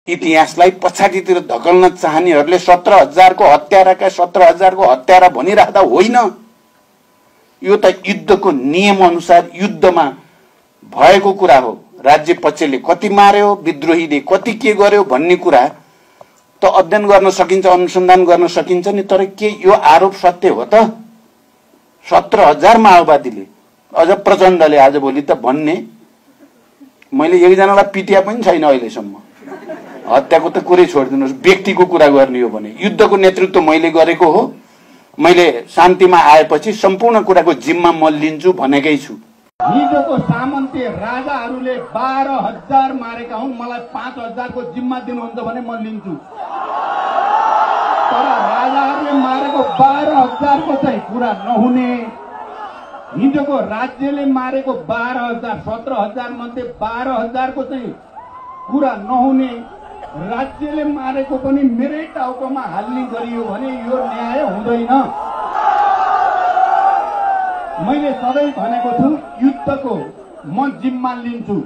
इतिहासलाई पछाडितिर धकल्न चाहनेहरूले 17,000 को हत्याराका 17,000 को हत्यारा भनिराख्दा होइन। यो त युद्धको नियम अनुसार युद्धमा भएको कुरा हो। राज्य पक्षले कति मार्यो, विद्रोहीले कति के गर्यो भन्ने कुरा त अध्ययन गर्न सकिन्छ, अनुसन्धान गर्न सकिन्छ नि। तर के यो आरोप सत्य हो त? 17,000 माओवादीले अझ प्रचण्डले आजभोलि त भन्ने, मैले एकजनालाई पिटिया पनि छैन अहिलेसम्म। हत्याको त कुरै छोडिदिनुहोस्, व्यक्तिको कुरा गर्ने हो भने युद्धको नेतृत्व मैले गरेको हो, मैले शान्तिमा आएपछि सम्पूर्ण कुराको जिम्मा म लिन्छु भनेकै छु। हिजोको सामन्तीय राजाहरूले 12,000 मारेका हुन्, मलाई 5,000 को जिम्मा दिनुहुन्छ भने म लिन्छु। तर राजाहरूले मारेको 12,000 को चाहिँ कुरा नहुने, हिजोको राज्यले मारेको 12,000, 17,000 मध्ये 12,000 को चाहिँ कुरा नहुने, राज्यले मारेको पनि मेरै टाउकोमा हाल्ने गरियो भने यो न्याय हुँदैन। मैले सधैँ भनेको छु, युद्धको म जिम्मा लिन्छु।